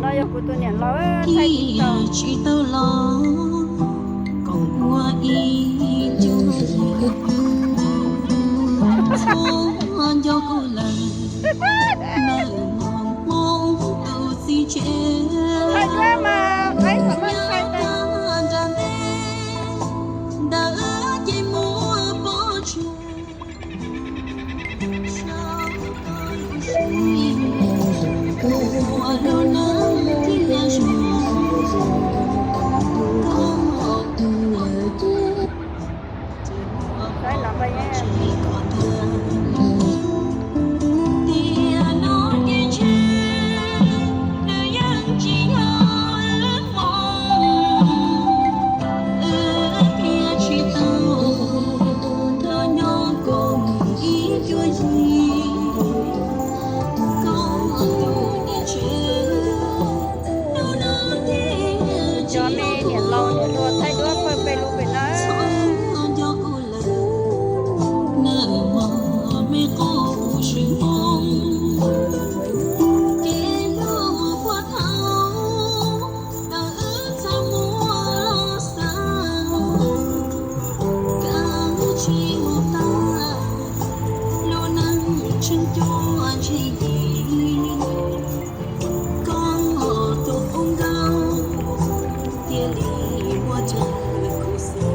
Yog kuv tus niam laus thaij tsis tau los, kom ua ib cuag txhob nco kuv lawm, nawb mos Hmoob tus txiv tsev. Thaij duab mas, thaij duab mas thaij nra ntej, ntawd ces muaj pob tsuas. Cov me niam laus niam hluas thaij duab pawg pes lug pem na. Nawb mos me qub kuv tsis moo, ces lub puag thaum ntawd wb txoj muag los xav, kav tsis mus tag lub neej tseem cuab tsheej yim. Koj tus ub nkauj thiaj li muaj chaw khuv xim.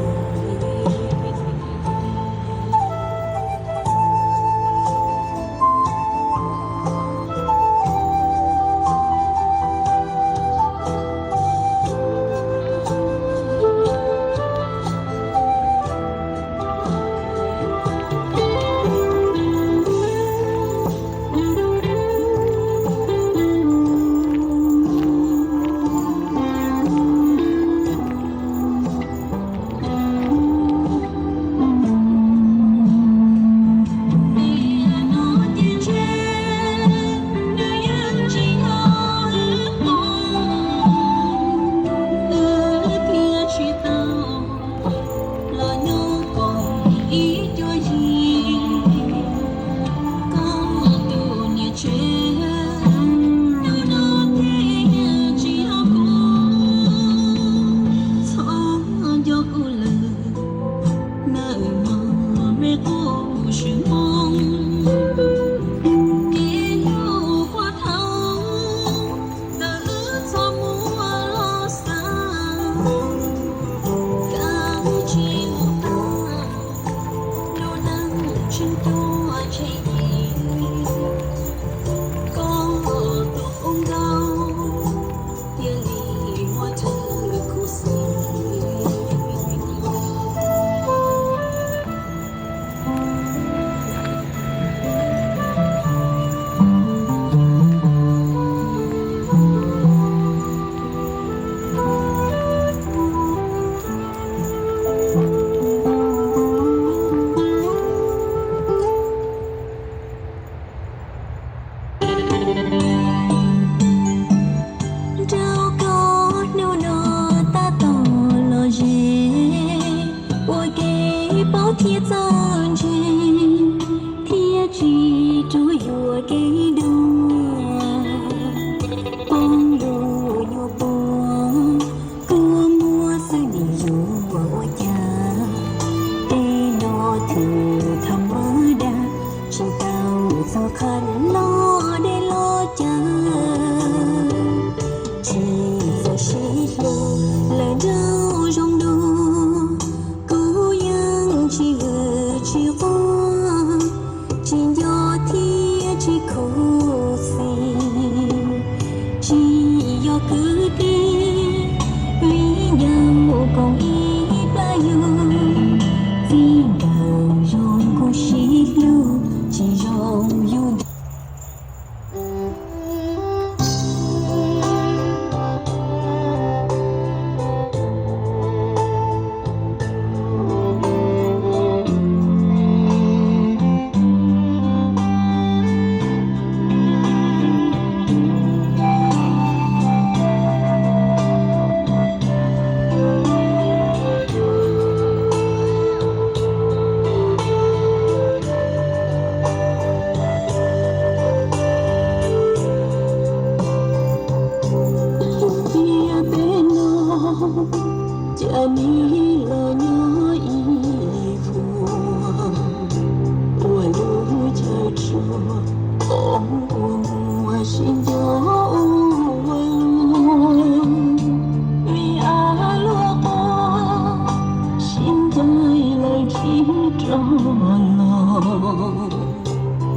Los nyob koom ib cuab yig, koj tus niam tsev, hnub no thiaj tsis yog kuv, txhob nco kuv lawm, nawb mos me qub kuv tsis moo, ces lub puag thaum ntawd wb txoj muag los xav, kav tsis mus tag lub neej tseem cuab tsheej yim. Koj tus ub nkauj thiaj li muaj chaw khuv xim.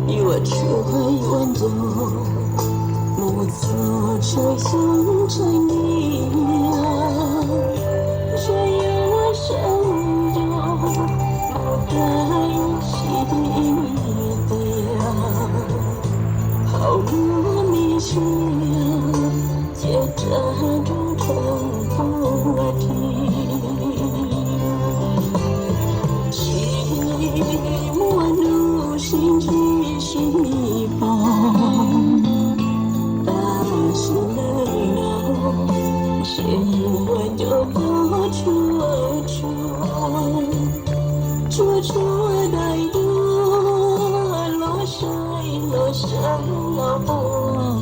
Yuav tshuav yuav nco mus txog tshav xyoo tshav ntiag, zaj yuav sawv nco mus tag ib sim tiag, hauv lub me sia ces rov rau rau puag dhi. Tsis muaj hnub sib ntsib sib pom, tam sim neej no ntshe yuav nco qab tsuag tsuag, tsuag tsuag daim duab los saib los sawv los quaj.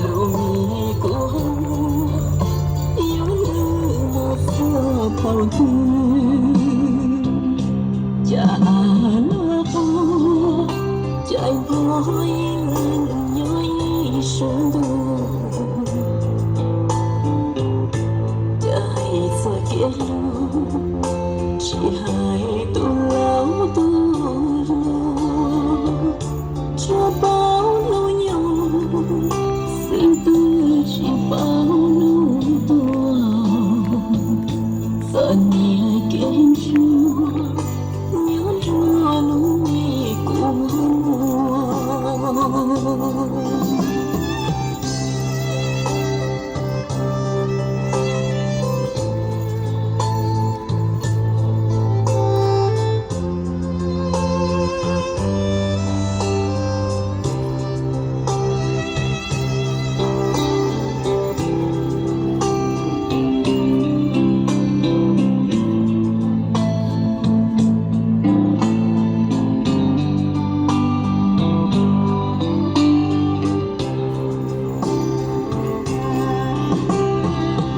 Lub me kua muag yuav ntws mus txog thaum twg, cas luag quaj caij npog ib leeg nyob ib sab ntuj. Caij txoj kev hlub tsis hais tus laus tus hluas, tsuas paub hnub nyoog xwb twb tsis paub hnub tuag. Txom nyem kev ntsuag nyob nruab lub me kua muag.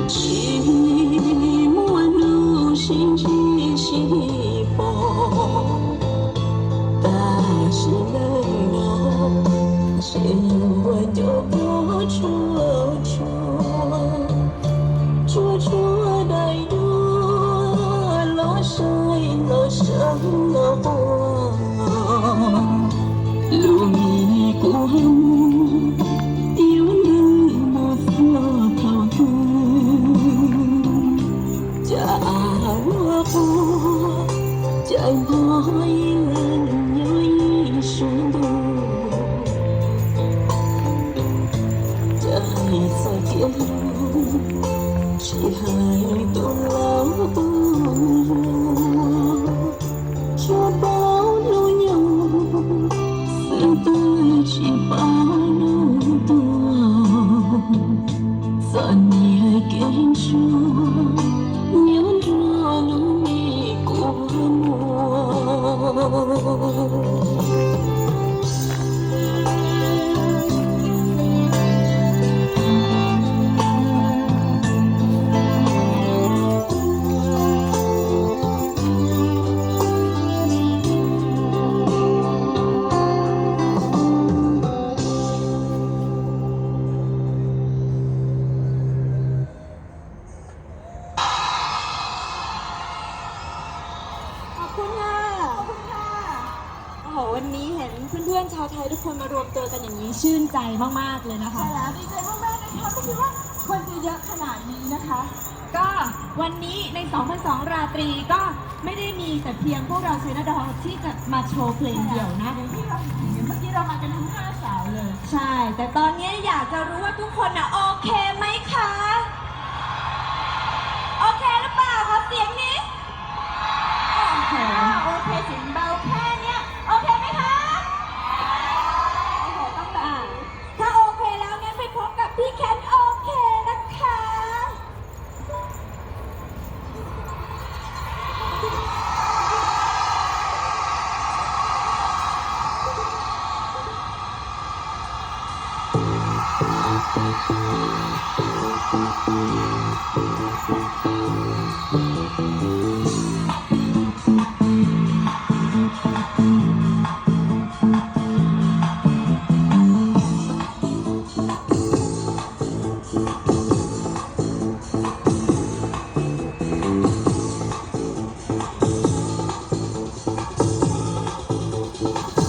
Tsis muaj hnub sib ntsib sib pom, tam sim neej no ntshe yuav nco qab tsuag tsuag, tsuag tsuag daim duab los saib los sawv los quaj. Lub me kua muag yuav ntws mus txog thaum twg, cas luag quaj caij npog ib leeg nyob ib sab ntuj. Caij txoj kev hlub tsis hais tus laus tus hluas, tsuas paub hnub nyoog xwb twb tsis paub hnub tuag. Txom nyem kev ntsuag nyob nruab lub me kua muag.ขอบคุณค่ะ ขอบคุณค่ะ โอ้โห วันนี้เห็นเพื่อนๆชาวไทยทุกคนมารวมตัวกันอย่างนี้ชื่นใจมากๆเลยนะคะ ใช่แล้ว ดีใจมากๆนะคะ ไม่คิดว่าคนจะเยอะขนาดนี้นะคะ ก็วันนี้ใน สองพันสอง ราตรีก็ไม่ได้มีแต่เพียงพวกเรา China Doll ที่จะมาโชว์เพลงเดี่ยวนะ อย่างที่เราเห็นเมื่อกี้เรามากันทั้งห้าสาวเลย ใช่ แต่ตอนนี้อยากจะรู้ว่าทุกคนน่ะโอเคไหมคะ โอเคหรือเปล่า ขอเสียงนี้ โอเค โอเค เสียงเบาแค่เนี้ย โอเคไหมคะ โอ้โห ต้องแบบนี้ ถ้าโอเคแล้วงั้นไปพบกับพี่แคทโอเคนะคะ Thank you.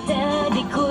Daddy cool.